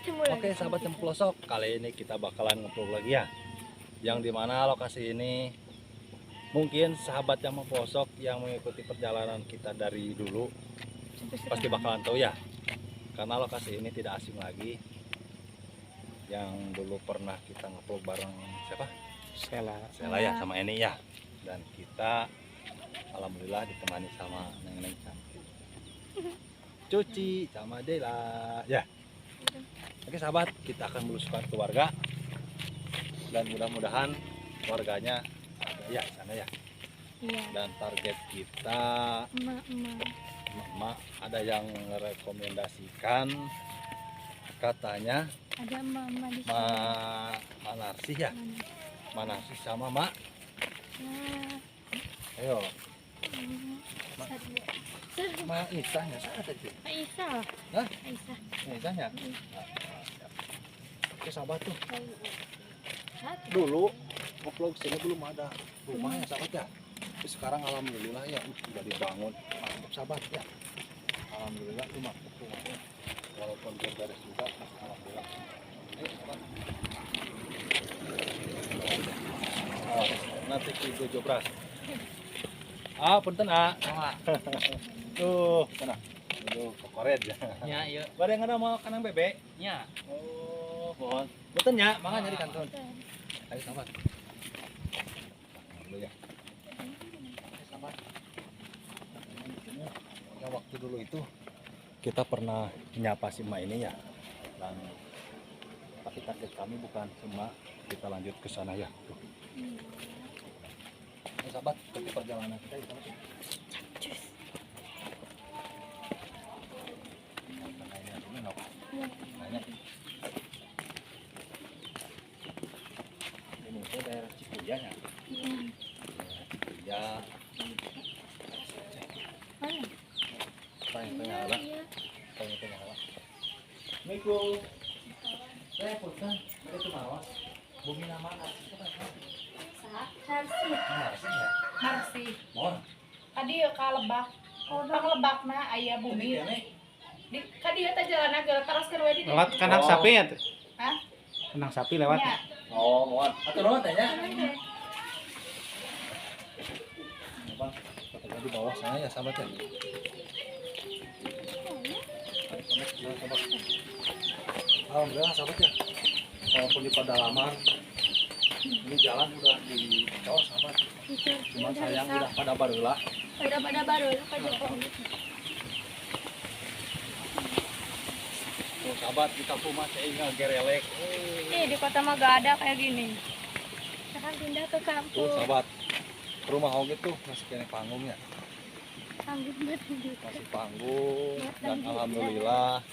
Oke sahabat Jempol Pelosok, kali ini kita bakalan ngevlog lagi ya. Yang dimana lokasi ini mungkin sahabat yang pelosok yang mengikuti perjalanan kita dari dulu pasti bakalan tahu ya. Karena lokasi ini tidak asing lagi. Yang dulu pernah kita ngevlog bareng siapa? Sela. Sela ya, sama Eni ya. Dan kita alhamdulillah ditemani sama neng-neng cantik Cuci sama Dela ya. Oke sahabat, kita akan belusukan ke warga dan mudah-mudahan warganya ada ya di sana ya. Iya. Dan target kita emak-emak, ada yang merekomendasikan katanya ada emak-emak di sana. Ma Narsih ya. Ma Narsih sama Mak. Ayo. Ma Isah ya, siapa tadi? Ma Isah. Hah? Ma Isah. Ma Isahnya? Oke sahabat tuh. Dulu vlog sini belum ada rumahnya sahabat ya. Tapi sekarang alhamdulillah ya udah dibangun. Mantap sahabat ya. Alhamdulillah tuh mantap rumahnya. Walaupun belum beres juga, alhamdulillah. Ayo sahabat. Oh, nanti kita jobras. Ah, punten ah. Tuh, sana. Aduh, kokoret ya. Ya, iya. Bade ada mau kanang bebek? Ya. Oh, mohon. Punten ya, mangga nyari kantun. Ayo sahabat. Dulu ya. Ayo sahabat. Ya, waktu dulu itu kita pernah menyapa si emak ini ya. Dan tapi target kami bukan si emak, kita lanjut ke sana ya. Tuh. Ayo sahabat, ikuti perjalanan kita ya, sahabat. Ini itu daerah Cikuya ya. Cikuya. Tanya-tanya lah. Tanya-tanya lah. Assalamualaikum. Saya punten, bade tumaros. Bumi nama Narsih itu kan? Narsih. Narsih ya? Narsih. Mohon. Tadi ka lebak. Panglebakna aya bumi. Di ka dieu teh jalanna geus teraskeun we di dieu. Lewat kandang sapi ya tuh? Hah? Kandang sapi lewat. Ya. Oh, mohon. Atur nuhun teh nya. Bang, katanya di bawah sana ya sahabat ya. Alhamdulillah sahabat ya. Walaupun di pedalaman ini jalan udah dicor sahabat. Cuma sayang udah pada barulah. Pada barulah Pak Jokowi. Tuh sahabat, di kampung mah saya ingat gerelek. Di kota mah gak ada kayak gini. Sekarang pindah ke kampung. Tuh sahabat, rumah oge tuh masih kena panggungnya. Panggung masih panggung dan alhamdulillah.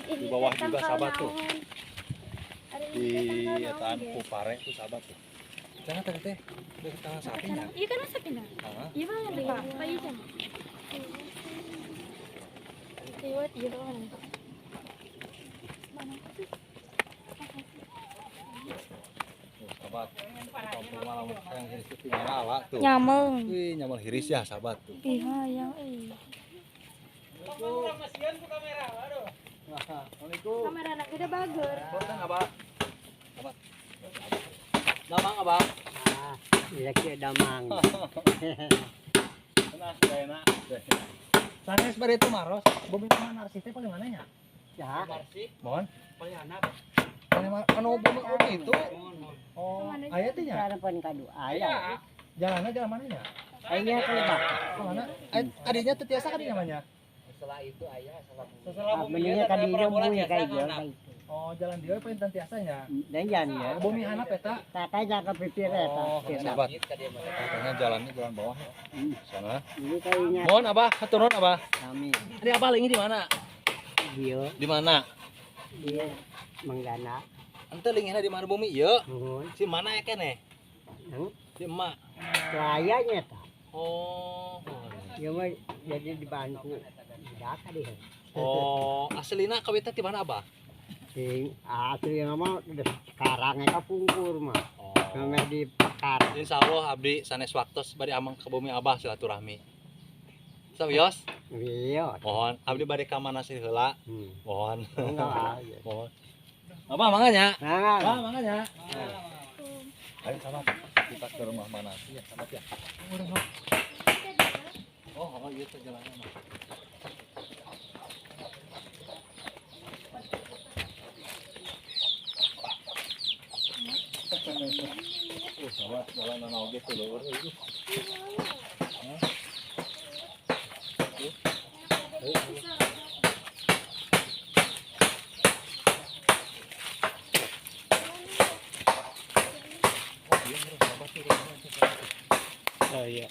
Di bawah juga sahabat tuh. Di etaan Pupare tuh sahabat tuh. Jangan tadi teh, di tangan sapinya. Iya kan sapinya. Iya banget Pak. Pak iya. Iya, iya banget. Mana sih? Tuh, sahabat, kampung malam yang hiris itu nyala tuh. Nyamel. Wih, nyamel hiris ya sahabat tuh. Iya, yang iya. Assalamualaikum. Kamera anak gede bager. Punten Abah. Abah. Damang Abah. Ah, iya kieu damang. Tenang, enak. Sanes bade tumaros, bumi mah Narsih teh paling mana nya? Ya. Narsih. Mohon. Paling anak. Paling anu bumi oge itu. Oh, aya teh nya? Harapan kadu aya. Jalanna jalan mana nya? Aya ka lebak. Mana? Adinya teu tiasa ka dinya mah nya? Setelah itu aya setelah bumi ka dinya bumi ka dieu. Oh, jalan dieu paling tiasa nya. Dan jan ya. Bumi hanap eta. Tah jaga pipir eta. Oh, sahabat. Katanya jalannya jalan bawah ya. Sana. Ini kayaknya. Mohon Abah, hatur nuhun Abah. Kami. Ini Abah lagi di mana? Dieu. Di mana? Dieu Manggana. Ente lingihna di mana bumi ieu? Nuhun. Si mana ya keneh? Heuh. Si emak. Layanya eta. Oh. Ieu mah jadi dibantu. Budak ka dieu. Oh, aslina kawitna ti mana Abah? Sing asli mah sekarang eta pungkur mah. Oh. Namanya di pekar. Insya Allah abdi sanes waktos bari amang ke bumi Abah silaturahmi. Sawios. Iya. Mohon abdi bade ka mana sih heula. Mohon. Mohon. Apa manganya? Nah, manganya. Ayo sahabat, kita ke rumah Manasi ya sahabat ya. Oh, iya tuh jalannya mah. Sahabat, jalan oge tuh leueur itu. Oh iya.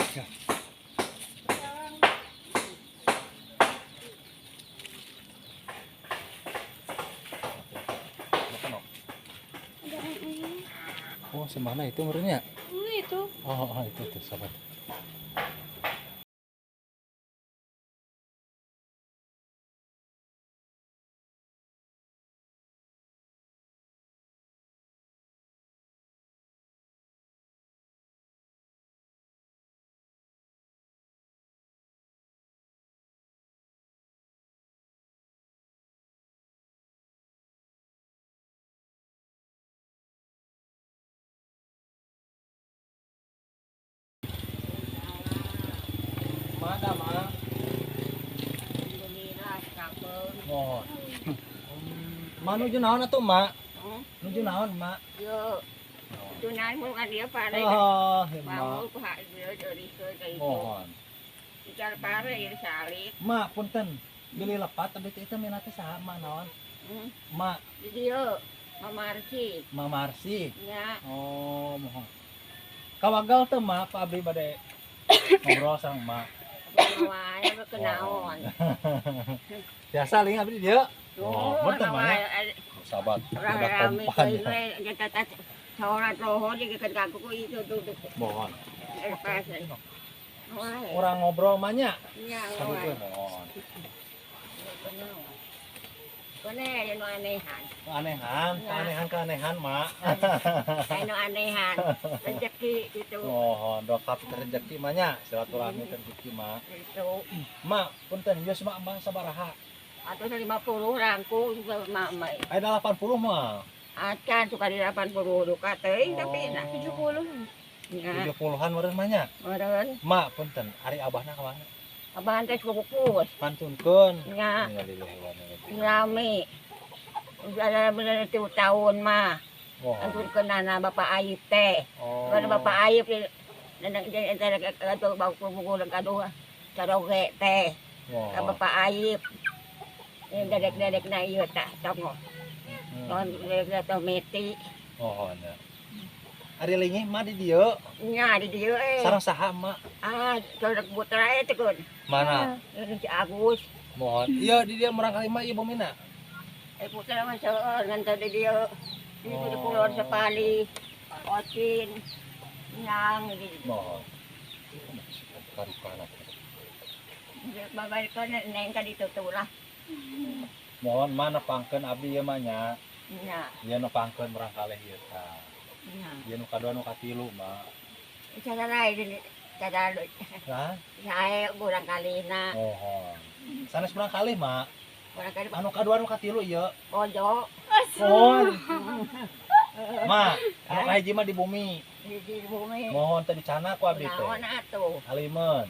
Oh, semana itu merenya? Itu. Oh, itu tuh sahabat. Mana, Ma? Oh. Ma nuju naon atuh, Ma? Nuju naon, Ma? Yo. Nuju naon mun ka dieu pare. Oh, Ma. Mohon. Bicara pare ieu salik. Ma, punten. Bilih lepat abdi teh eta minate saha, Ma naon? Ma. Di dieu, Ma Marsi. Ma Marsi. Nya. Oh, mohon. Kawagal teu, Ma, pa abdi bade ngobrol sareng Ma. Wae kenaon. Biasa ling abdi dieu. Oh, punten Ma nya. Sahabat, ada kompan. Mohon. Orang ngobrol mah nya. Mohon. Anehan. Anehan, keanehan keanehan, Mak. Anu anehan, rezeki gitu. Mohon doa rezeki mah nya, silaturahmi rezeki mah. Gitu. Mak, punten geus mak mah sabaraha? Atuh 50 rangkung mak mah. Aya 80 mah. Acan suka di 80 duka teuing tapi nah 70. Nya. 70-an meureun mah nya. Meureun. Mak, punten, ari abahna ka mana? Abah teh kukus. Pantunkeun. Nya. Rame. Udah bener 3 tahun mah. Pantunkeun nana Bapak Ayib teh. Karena Bapak Ayib nenang entara atau bau kubu kaduh caroge teh. Ka Bapak Ayib. Dedek-dedek na ieu tah tongo. Non dedek tometi. Oh, nya. Ari lingih mah di dieu. Nya di dieu eh. Sareng saha mak? Ah, sareng putra eta kun. Mana? Si Agus. Mohon. Iya di dieu murangkalih mah ieu bumina. Eh putra mah seueur ngan teh di dieu. Di di kulon sapali. Ocin. Nyang di. Mohon. Karukana. Babalikeun neng ka ditu tulah. Mohon mah nepangkeun abdi ieu mah nya. Nya. Ieu nepangkeun murangkalih ieu tah. Ieu nu kadua nu katilu mah. Cara lain cara Hah? Sae murangkalihna. Mohon. Sanes murangkalih mah. Murangkalih anu kadua nu katilu ieu. Bojo. Mohon. Ma, anu kahiji mah di bumi. Di bumi. Mohon teh dicana ku abdi teh. Naon atuh? Halimeun.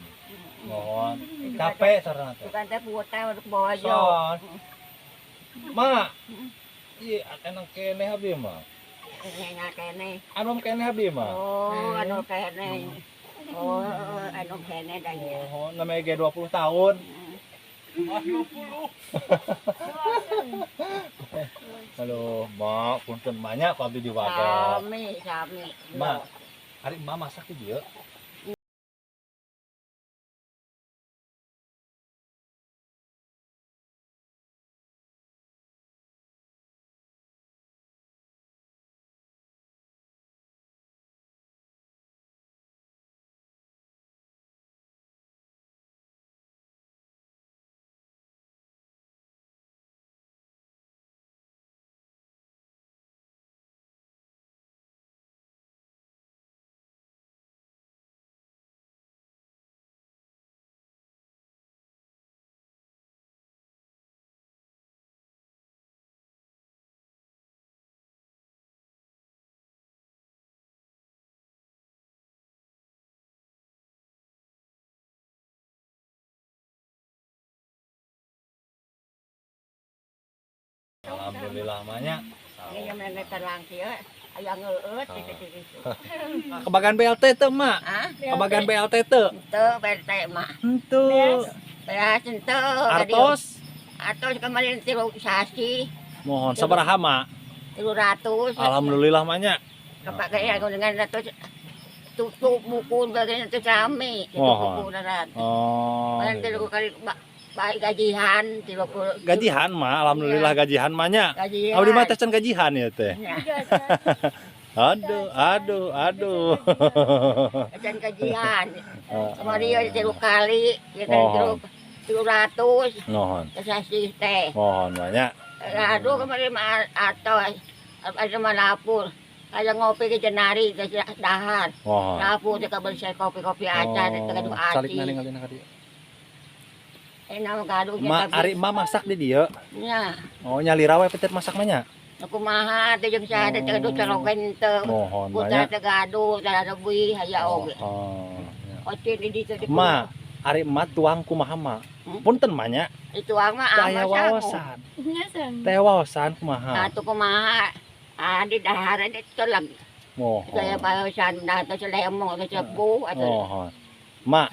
Mohon. Capek sareng teh. Bukan teh puta untuk bojo. Son. Ma. Ieu enang keneh abdi mah. Keneh keneh. Anu keneh abdi mah. Oh, anu keneh. Oh, anu keneh dah ya. Oh, namanya ge 20 tahun. Ah, 20. Halo, Mak, punten banyak ku abdi diwaga. Sami, sami. Mak, ari emak masak di dieu. Alhamdulillah mah nya. Iya mana terang sih ya. Aya ngeueut gitu gitu. Kebagian BLT teu, Mak? Hah? Kebagian BLT teu? Teu BLT mah. Henteu. Beas henteu. Artos? Artos kemarin tilu sasi. Mohon sabaraha, Mak? 300. Alhamdulillah mah nya. Kapake aku dengan ratus tutup buku bagian itu rame gitu Mohon. buku darat. Oh. Kemarin Gitu. tilu kali baik gajihan 30. Gajihan mah, alhamdulillah gajihan mah nya. Gajihan. Abdi mah teh can gajihan ya teh. Ya, Aduh, aduh, aduh. can gajihan. Kemarin ya tilu kali ya kan Mohon. 300 Mohon. sasi teh. Mohon banyak. Aduh kemarin mah atau ada mah lapur. Kayak ngopi ke jenari ke dahar. Mohon. Lapur teh kabel kopi-kopi acan teh gaduh Salik aci. ningali ka dieu. Enak gaduh Ma ari ma masak di dieu. Nya. Oh, nyalira we petet masak mah nya. Aku maha teh jeung saha teh gaduh calogen teu. Mohon Putra banyak. teh gaduh teh rebui haya oge. Oh. Ocin di ditu di Ma, ari ma tuang kumaha ma? Hmm? Punten mah nya. Itu mah Teu aya ama wawasan. Nya sang. Teh wawasan kumaha? Atuh kumaha. Ah di dahar di tulang. Mohon. Saya wawasan dah teh lemong teh cepu atuh. Mohon. Ma,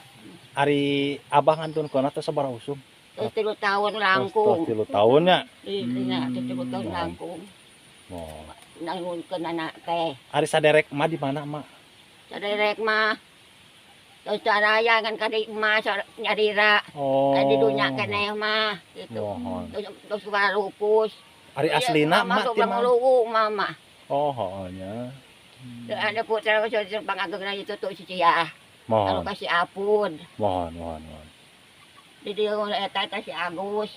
ari abah ngantun kana teh sabaraha usum? Terus 3 tahun langkung. Terus 3 tahun nya. Iya, 3 tahun langkung. Mohon. Nangunkeun anak teh. Ari saderek ma di mana ma? Saderek mah. Terus caraya kan kadi emas nyarira. Oh. Di dunya keneh mah gitu. Mohon. Terus lupus. Ari aslina ma masuk ti mana? luwu mama. Oh, heeh nya. Ada putra sudah pangagengna itu tuh si Cia. Mohon. Anu kasih apun. Mohon, mohon, mohon. Di dieu eta eta si Agus.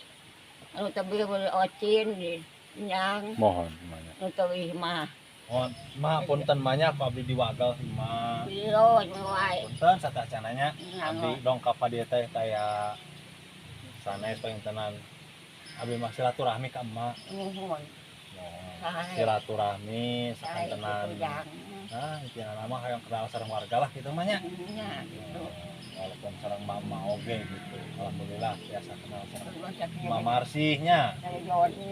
Anu tebih Ocin di Nyang. Mohon, mohon. Anu tebih mah. Mohon, ma punten mah ku abdi diwagal sih ma. Bilo wae. Punten satacananya abdi dongkap ka dieu teh taya sanes pangintenan. Abdi mah silaturahmi ka emak. Nuhun. Mohon. Silaturahmi sakantenan. Nah, intina mah hayang kenal sareng warga lah gitu mah nya. Nya gitu. Walaupun sareng mama oge gitu. Alhamdulillah biasa kenal sareng Mama Marsihnya.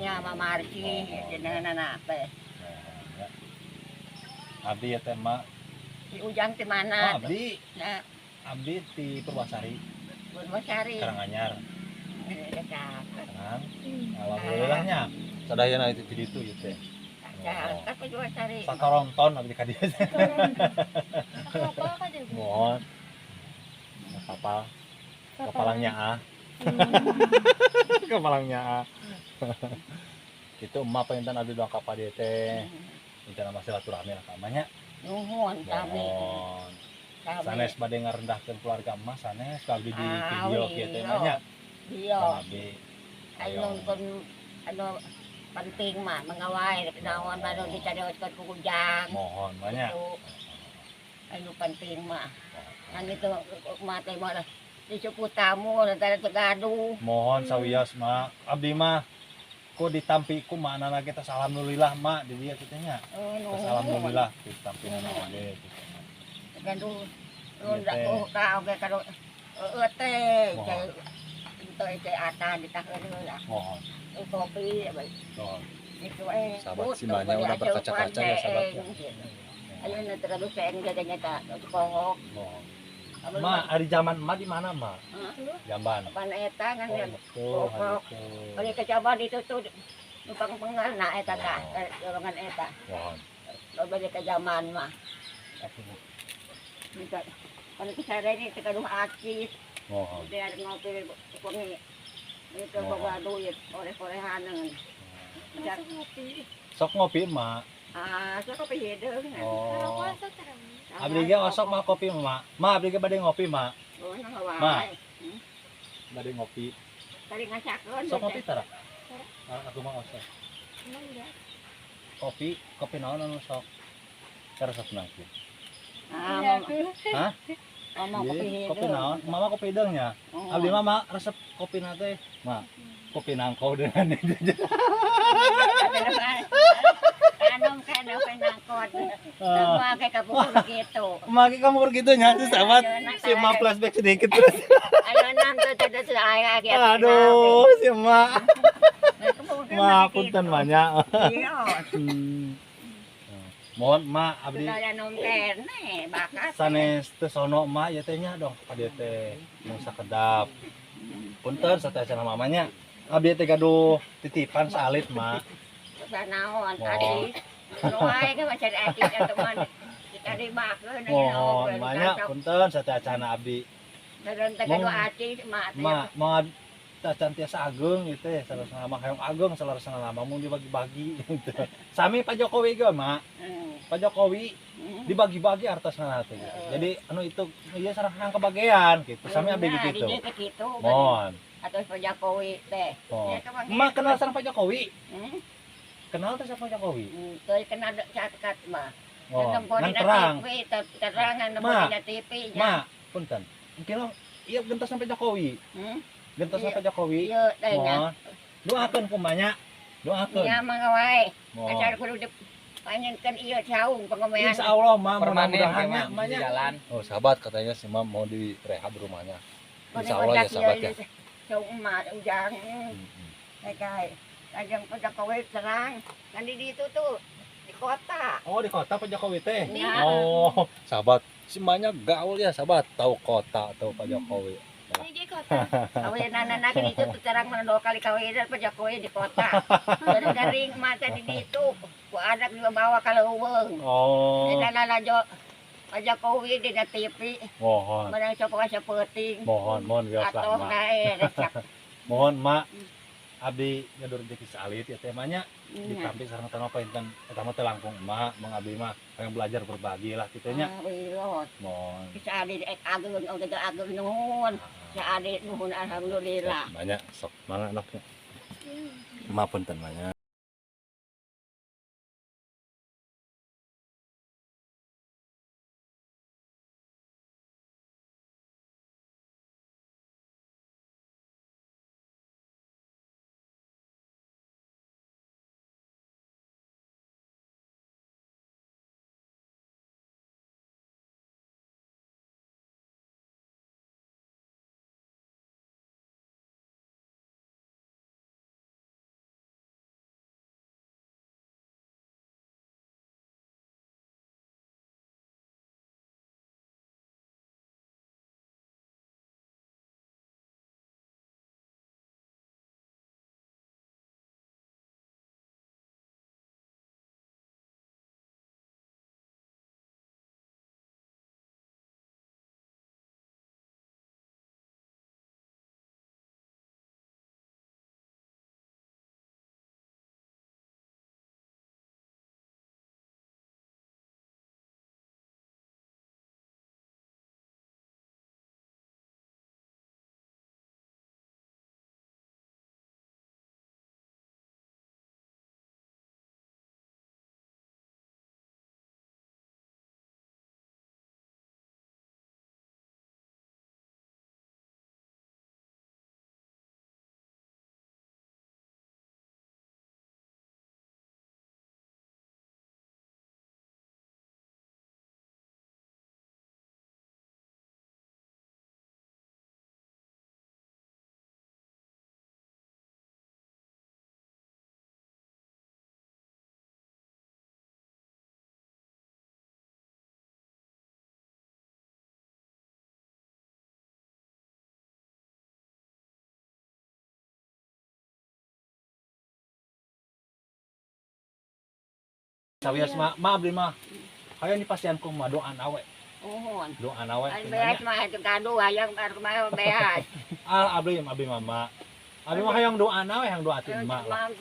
Nya Mama Marsih jenengan anak teh. Abdi ya teh mak. Di Ujang di mana? Oh, abdi. Nah. Abdi di Purwasari. Purwasari. Karanganyar. Tenang. Alhamdulillahnya. Sadayana itu di ditu ieu teh. Cakep Purwasari. Sakaronton abdi ka dieu. Kapal ka dieu. Mohon. Kapal. Kapalangnya ah. Kapalangnya ah. Itu emak pengintan abdi doang ka dieu teh. Rencana mah silaturahmi lah ka nya. Nuhun kami. Sanes bade ngarendahkeun keluarga emak sanes ka abdi di video kieu teh mah nya. Iya. Abdi. Anu anu penting mah mengawai naon baru dicarioskeun ku Ujang. Mohon mah nya. Anu penting mah. Ngan itu mah teh mah disuku tamu teh gaduh. Mohon sawios mah abdi mah ku ditampi ku mana lagi tos alhamdulillah mak di dieu kitu nya. Tos alhamdulillah ditampi na oge kitu. Gaduh ronda ka oge ka heueuh teh cai teu cai atan ditaheun heula. Mohon. Kopi Mohon. Itu Sahabat si Mbaknya udah berkaca-kaca ya sahabatnya. Ayeuna teh gaduh seng jaganya ta kohok. Mohon. Ma, ari zaman emak di mana, Ma? Jamban. Pan eta kan ya. Pokok. Balik ke Jamban itu tuh numpang pengal na eta tah, golongan eta. Mohon. Balik ke Jamban mah. Kan kesare ini teh gaduh acis. Mohon. Dia ngopi kuwi. Itu boga duit oleh-olehaneun. Sok ngopi. Sok ngopi, Ma. Ah, sok kopi hideung. Oh. Abdi ge osok mah kopi ma. Ma abdi ge bade ngopi ma. Oh, Ma. Bade ngopi. Tadi ngasakeun. Sok ngopi tara? Aku mah osok. Kopi, kopi naon anu sok? Tara sok nangki. Ah, Hah? Mama kopi hideung. Kopi naon? Mama kopi hideung nya. Abdi mah ma resep kopi na teh. Ma, kopi nangko dengan itu. Anong kena penangkot. Semua kayak kapur gitu. Maki kamu gitu nya sahabat. Si Ma flashback sedikit terus. Ayo nanti terus ayah. Aduh, si Ma. Ma punten banyak. Iya. Mohon ma abdi. Sanes teu sono ma ieu teh nya dong ka dieu teh mung sakedap. Punten sateuacan mamanya. Abdi teh gaduh titipan saalit ma. Naon tadi. Wae ka maca ati atuh mah. Tadi bakeun mohon banyak punten sateuacan abdi. Dadan teh gaduh ati ma. Ma moal tacan tiasa ageung ieu teh salarasna mah hayang ageung salarasna mah mun dibagi-bagi gitu. Sami Pak Jokowi ge ma. Pak Jokowi dibagi-bagi artosna teh gitu. Jadi anu itu ieu sareng hayang kebagean gitu. Sami abdi gitu. Mohon. Atau Pak Jokowi teh. Ma kenal sareng Pak Jokowi? Kenal teh sareng Pak Jokowi? Teu kenal caket mah. Ngan terang. Terangan nempo dina TV nya. Ma, punten. Mungkin ieu gentos sampai Jokowi. Gentos sampai Jokowi. Ieu teh nya. Doakeun kumanya. Doakeun. Nya mangga wae. Acar kudu dipanyenkeun ieu saung pengomean. Insyaallah ma mudah-mudahan nya di jalan. Oh, sahabat katanya si Mam mau direhab rumahnya. Insyaallah ya sahabat ya. Saung mah ujang. Kayak ajang Pak Jokowi terang. Kan di ditu tuh di kota. Oh, di kota Pak Jokowi teh. Ya. Oh, sahabat, si Manya gaul ya sahabat, tahu kota, tahu Pak Jokowi. Di kota. Kawinanana itu tuh terang mana dua kali kawinan Pak Jokowi di kota. Garing mata di ditu, ku anak juga bawa kalau leuweung. Oh. Eta lalajo Pak Jokowi di TV. Mohon. Menang sok sapeuting. Mohon, mohon wios lah, Atuh Ma. resep. Mohon, Ma. Abdi nyadur rezeki saalit ya temanya ditampi sareng teh panginten eta mah teh langkung emak meng abdi mah hayang belajar berbagi lah kitu nya. Mohon. Saadi ageung oge teh ageung nuhun. Saadi nuhun alhamdulillah. Banyak sok mangga anaknya. Ma punten banyak. Sawios ma, ma abdi mah hayang dipasihan ku mah doan awe. Nuhun. Doan awe. Ai beas mah itu gaduh hayang mah beas. Al abdi abdi mama. Abdi mah hayang doan awe hayang doa ti emak lah.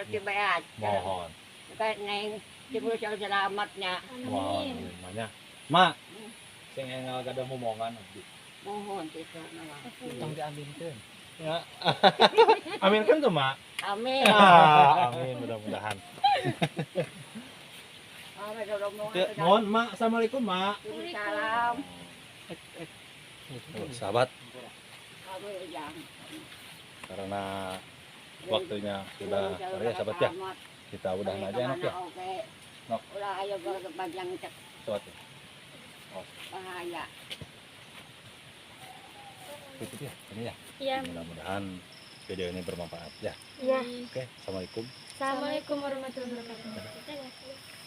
Ti beas. Mohon. Kayak neng diberi selamatnya. Mohon manya. Ma, sing enggal gadah momongan abdi. Mohon kitu mah. Tong diaminkeun. Ya. Aminkeun tuh, Mak. Amin. Ah, amin mudah-mudahan. Mohon, Mak. Assalamualaikum, Mak. Waalaikumsalam. Sahabat. Karena waktunya sudah sore ya, sahabat ya. Kita udahan aja enak ya. Nok. Ulah ayo panjang cek. Sahabat ya. Oh. Bahaya. Tutup ya, ini ya. Iya. Mudah-mudahan video ini bermanfaat ya. Iya. Oke, assalamualaikum. Assalamualaikum warahmatullahi wabarakatuh.